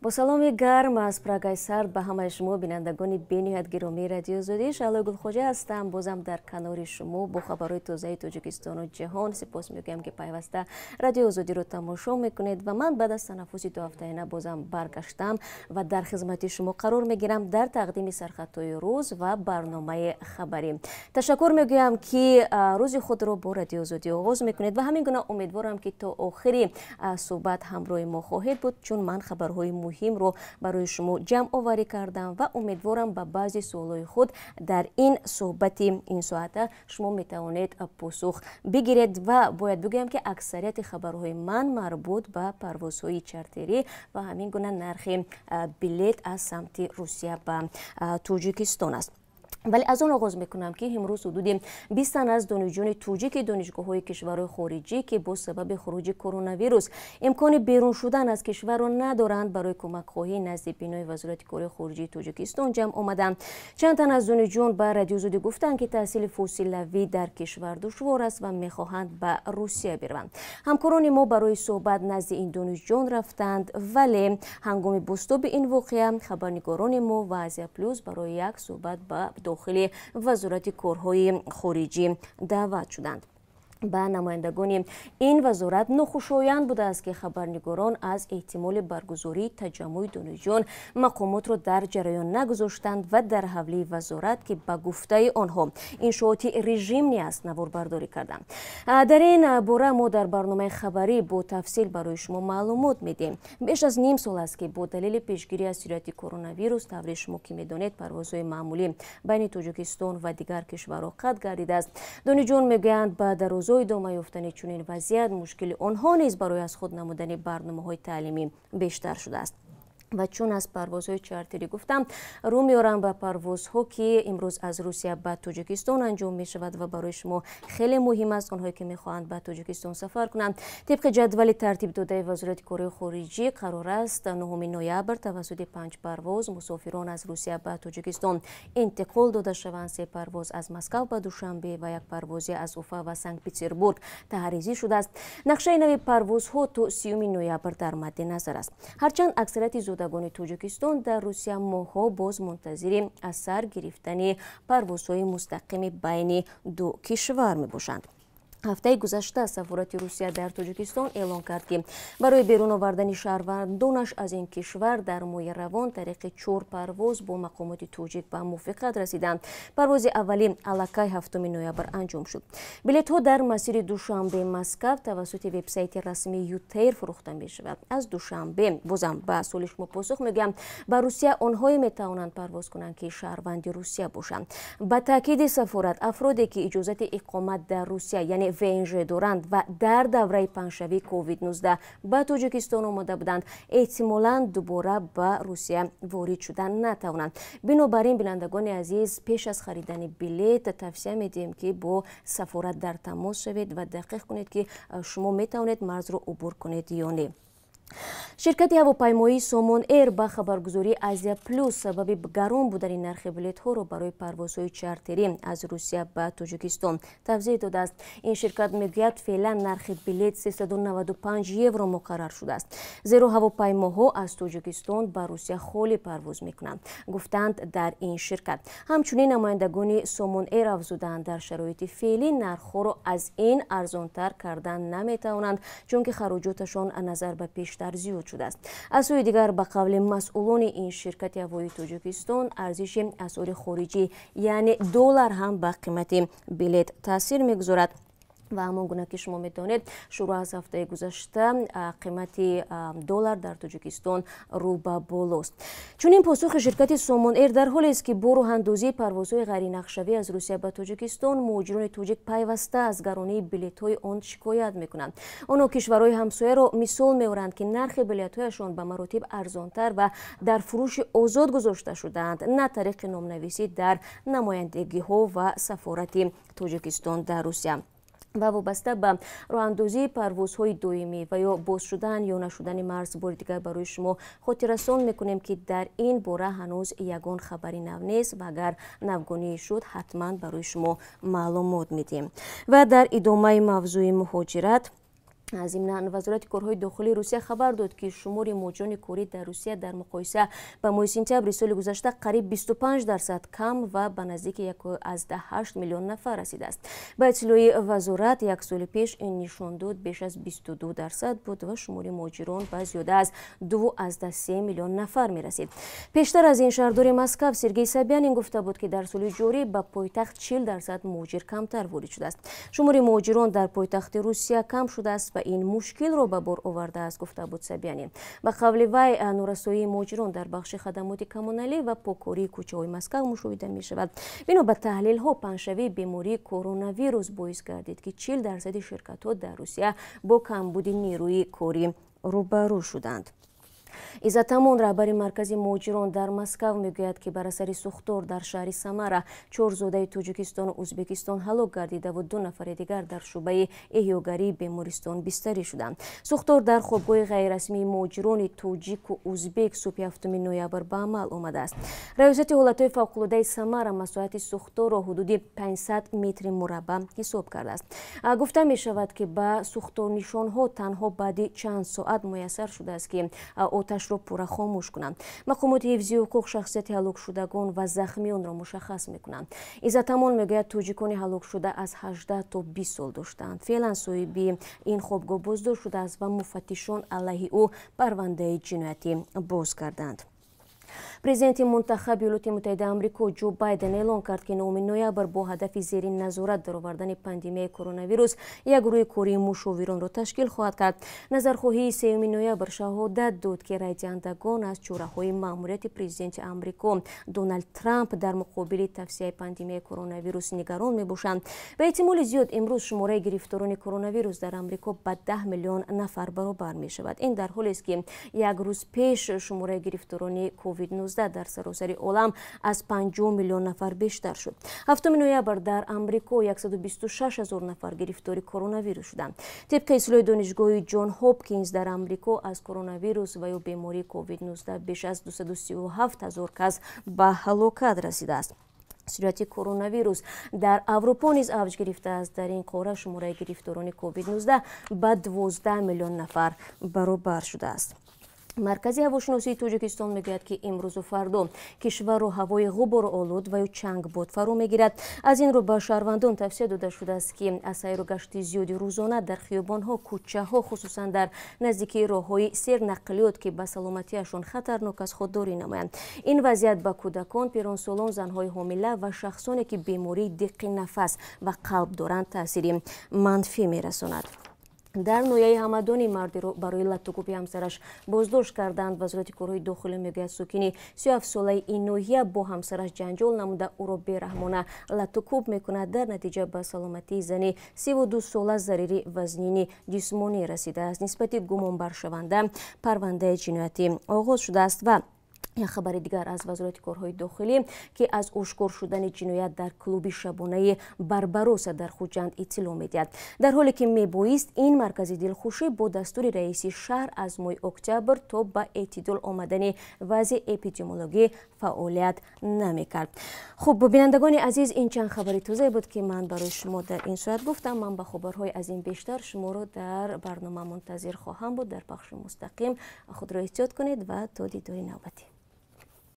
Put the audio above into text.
Бо саломи гарм аз Прагаи сард ба ҳамаи шумо, бинандагони бениҳоят гиромии Радиои Озодӣ. Шаҳлои Гулхоҷа ҳастам, бозам дар канори шумо бо хабарҳои тозаи Тоҷикистону ҷаҳон. Сипос мегӯям, ки пайваста Радиои Озодиро тамошо мекунед ва ман баъд аз танаффуси дуҳафтаина бозам баргаштам ва дар хизмати шумо қарор мегирам дар тақдими сархатҳои рӯз ва барномаи хабарӣ. Ташаккур мегӯям, ки рӯзи худро бо Радиои Озодӣ оғоз мекунед ва ҳамин гуна умедворам, ки то охири суҳбат ҳамроҳи мо хоҳед буд, чун ман хабарҳои муҳимро барои шумо ҷамъоварӣ кардам ва умедворам, ба баъзе суолҳои худ дар ин суҳбати ин соата шумо метавонед посух бигиред. Ва бояд бигӯям, ки аксарияти хабарҳои ман марбут ба парвозҳои чартерӣ ва ҳамин гуна нархи билет аз самти Русия ба Тоҷикистон аст. Вале аз он оғоз мекунам, ки имрӯз ҳудуди 20 тан аз донишҷӯёни тоҷики донишгоҳҳои кишварҳои хориҷӣ, ки бо сабаби хуруҷи коронавирус имкони берун шудан аз кишварро надоранд, барои кӯмакхоҳӣ назди бинои Вазорати корҳои хориҷии Тоҷикистон ҷамъ омаданд. Чанд тан аз донишҷӯён ба Радиои Озодӣ гуфтанд, ки таҳсили фосилавӣ дар кишвар душвор аст ва мехоҳанд ба Русия бираванд. Ҳамкорони мо барои суҳбат назди ин донишҷӯён рафтанд, вале ҳангоми бозтоби ин воқеа хабарнигорони мо ва Азия Плюс барои як суҳбат ба дохили Вазорати корҳои хориҷӣ даъват шуданд. Ба намояндагони ин вазорат нохушоянд будааст, ки хабарнигорон аз эҳтимоли баргузории таҷаммуи донишҷӯён мақомотро дар ҷараён нагузоштанд ва дар ҳавлии вазорат, ки ба гуфтаи онҳо иншооти режимӣ аст, наворбардорӣ карданд. Дар ин бора мо дар барномаи хабарӣ бо тафсил барои шумо маълумот медиҳем. Беш аз ним сол аст, ки бо далели пешгирӣ аз сирояти коронавирус, тавре шумо ки медонед, парвозҳои маъмулӣ байни Тоҷикистон ва дигар кишварҳо қатъ гардидааст. Донишҷӯён мегӯянд, ба дарозо идома ёфтани чунин вазъият мушкили онҳо низ барои аз худ намудани барномаҳои таълимӣ бештар шудааст. Ва чун аз парвозҳои чартерӣ гуфтам, рӯ меорам ба парвозҳо, ки имрӯз аз Русия ба Тоҷикистон анҷом мешавад ва барои шумо хеле муҳим аст, онҳое ки мехоҳанд ба Тоҷикистон сафар кунанд. Тибқи ҷадвали тартиб додаи Вазорати корҳои хориҷӣ, қарор аст 9 ноябр тавассути панҷ парвоз мусофирон аз Русия ба Тоҷикистон интиқол дода шаванд. Се парвоз аз Москав ба Душанбе ва як парвозе аз Уфа ва Санкт Петербург таҳризӣ шудааст. Нақшаи нави парвозҳо то 30 ноябр дар мадди назар аст. Ҳарчанд аксарияти зодагони Тоҷикистон дар Русия моҳҳо боз мунтазири аз сар гирифтани парвозҳои мустақими байни ду кишвар мебошанд. Ҳафтаи гузашта сафорати Русия дар Тоҷикистон эълон кард, ки барои берун овардани шаҳрвандонаш аз ин кишвар дар моҳи равон тариқи чор парвоз бо мақомоти тоҷик ба мувофиқат расиданд. Парвози аввалӣ аллакай 7 ноябр анҷом шуд. Билетҳо дар масири Душанбе Москав тавассути вебсайти расмии ЮТэйр фурӯхта мешавад. Аз Душанбе, бозам ба суоли шумо посух мегӯям, ба Русия онҳое метавонанд парвоз кунанд, ки шаҳрванди Русия бошанд. Ба таъкиди сафорат, афроде ки иҷозати иқомат дар Русия, яъне ВНЖ доранд ва дар давраи паҳншавии COVID-19 ба Тоҷикистон омода буданд, эҳтимолан дубора ба Русия ворид шудан натавонанд. Бинобар ин, бинандагони азиз, пеш аз харидани билет тавсия медиҳем, ки бо сафорат дар тамос шавед ва дақиқ кунед, ки шумо метавонед марзро убур кунед ё не. Ширкати ҳавопаймоии Сомон Эйр ба хабаргузории Азия Плюс сабаби гарон будани нархи билетҳоро барои парвозҳои чартерӣ аз Русия ба Тоҷикистон тавзеҳ додааст. Ин ширкат мегӯяд, феълан нархи билет 395 евро муқаррар шудааст, зеро ҳавопаймоҳо аз Тоҷикистон ба Русия холӣ парвоз мекунанд, гуфтанд дар ин ширкат. Ҳамчунин намояндагони Сомон Эйр афзуданд, дар шароити феълӣ нархҳоро аз ин арзонтар кардан наметавонанд, чунки хароҷоташон назар ба пештар зиёд шудааст. Аз сӯи дигар, ба қавли масъулони ин ширкати ҳавоии Тоҷикистон, арзиши асъори хориҷӣ, яъне доллар, ҳам ба қимати билет таъсир мегузорад. Ва ҳамон гуна ки шумо медонед, шурӯъ аз ҳафтаи гузашта қимати доллар дар Тоҷикистон рӯ ба болост. Чунин посухи ширкати Сомон Эйр дар ҳолест, ки бо роҳандозии парвозҳои ғайринақшавӣ аз Русия ба Тоҷикистон муҳоҷирони тоҷик пайваста аз гаронии билетҳои он шикоят мекунанд. Онҳо кишварҳои ҳамсояро мисол меоранд, ки нархи билетҳояшон ба маротиб арзонтар ва дар фурӯши озод гузошта шудаанд, на тариқи номнависӣ дар намояндагиҳо ва сафорати Тоҷикистон дар Русия. Ва вобаста ба роҳандозии парвозҳои доимӣ ва ё боз шудан ё нашудани марз, бори дигар барои шумо хотиррасон мекунем, ки дар ин бора ҳанӯз ягон хабари нав нест ва агар навгонӣ шуд, ҳатман барои шумо маълумот медиҳем. Ва дар идомаи мавзӯи муҳоҷират Зимнан вазорати корҳои дохилии Русия хабар дод, ки шумори муҳоҷирони корӣ дар Русия дар муқоиса ба моҳи сентябри соли гузашта қариб 25% кам ва ба наздики 1,8 миллион нафар расидааст. Ба иттилои вазорат, як соли пеш ин нишондод беш аз 22% буд ва шумори муҳоҷирон ба зиёда аз 2,3 миллион нафар мерасид. Пештар аз ин шаҳрдори Москав Сергей Собянин гуфта буд, ки дар соли ҷорӣ ба пойтахт 40% муҳоҷир камтар ворид шудааст. Шумори муҳоҷирон дар пойтахти Русия кам шудааст ва ин мушкилро ба бор овардааст, гуфта буд Собянин. Ба қавли вай, норасоии муҳоҷирон дар бахши хадамоти коммуналӣ ва поккории кӯчаҳои Москав мушоҳида мешавад. Бино ба таҳлилҳо, паҳншавии бемории коронавирус боис гардид, ки 40% ширкатҳо дар Русия бо камбуди нерӯи корӣ рӯбарӯ шуданд. Иззат Амон, раҳбари маркази муҳоҷирон дар Москав, мегӯяд, ки бар асари сӯхтор дар шаҳри Самара чор зодаи Тоҷикистону Ӯзбекистон ҳалок гардидаву ду нафари дигар дар шӯъбаи эҳёгарии бемористон бистарӣ шуданд. Сӯхтор дар хобгоҳи ғайрирасмии муҳоҷирони тоҷику узбек субҳи 7 ноябр ба амал омадааст. Раёсати ҳолатҳои фавқулодаи Самара масоҳати сӯхторро ҳудуди 500 метри мураббаъ ҳисоб кардааст. Гуфта мешавад, ки ба сӯхторнишонҳо танҳо баъди чанд соат муяссар шудааст, ки оташро пурра хомӯш кунанд. Мақомоти ҳифзи ҳуқуқ шахсияти ҳалокшудагон ва захмионро мушаххас мекунанд. Иззат Амон мегӯяд, тоҷикони ҳалокшуда аз 18 то 20 сол доштаанд. Феълан соҳиби ин хобгоҳ боздошт шудааст ва муфаттишон алайҳи ӯ парвандаи ҷиноятӣ боз карданд. Президенти мунтахаби Иёлоти Муттаҳидаи Амрико Ҷо Байден эълон кард, ки 9 ноябр бо ҳадафи зери назорат даровардани пандемияи коронавирус як гурӯҳи кории мушовиронро ташкил хоҳад кард. Назархоҳии 3 ноябр шаҳодат дод, ки райдиҳандагон аз чораҳои маъмурияти президенти Амрико Доналд Трамп дар муқобили тавсияи пандемияи коронавирус нигарон мебошанд. Ба эҳтимоли зиёд имрӯз шумораи гирифторони коронавирус дар Амрико ба 10 миллион нафар баробар мешавад. Ин дар ҳолест, ки як рӯз пеш шумораи гирифторони COVID-19 дар саросари олам аз 5 миллион нафар бештар шуд. 7 ноябр дар Амрико 126 ҳазор нафар гирифтори коронавирус шуданд. Тибқи ислоҳи донишгоҳи Ҷон Ҳопкинс, дар Амрико аз коронавирус ва ё бемории COVID-19 беш аз 237 ҳазор кас ба ҳалокат расидааст. Сирояти коронавирус дар Аврупо низ авҷ гирифтааст. Дар ин қора шумораи гирифторони COVID-19 ба 12 миллион нафар баробар шудааст. Маркази ҳавошиносии Тоҷикистон мегӯяд, ки имрӯзу фардо кишварро ҳавои ғубороолуд ва ё чангбод фаро мегирад. Аз ин рӯ ба шаҳрвандон тавсия дода шудааст, ки аз сайру гашти зиёди рӯзона дар хиёбонҳо, кӯчаҳо, хусусан дар наздикии роҳҳои сернақлиёт, ки ба саломатиашон хатарнок аст, худдорӣ намоянд. Ин вазъият ба кӯдакон, пиронсолон, занҳои ҳомила ва шахсоне, ки бемории диққи нафас ва қалб доранд, таъсири манфӣ мерасонад. Дар ноҳияи Ҳамадонӣ мардеро барои латтукӯби ҳамсараш боздошт карданд. Вазорати корҳои дохилӣ мегӯяд, сокини 37-солаи ин ноҳия бо ҳамсараш ҷанҷол намуда ӯро бераҳмона латтукӯб мекунад. Дар натиҷа ба саломатии зани 32-сола зарари вазнини ҷисмонӣ расидааст. Нисбати гумонбаршаванда парвандаи ҷиноятӣ оғоз шудааст. Ва як хабари дигар аз вазорати корҳои дохилӣ, ки аз ошкор шудани ҷиноят дар клуби шабонаи Барбароса дар Хуҷанд иттилоъ медиҳад. Дар ҳоле ки мебоист ин маркази дилхушӣ бо дастури раиси шаҳр аз моҳи октябр то ба эътидол омадани вазъи эпидемиологӣ фаъолият намекард. Хуб, бинандагони азиз, ин чанд хабари тозае буд, ки ман барои шумо дар ин соат гуфтам. Ман ба хабарҳои аз ин бештар шуморо дар барнома мунтазир хоҳам буд дар пахши мустақим. Худро эҳтиёт кунед ва то дидори навбатӣ.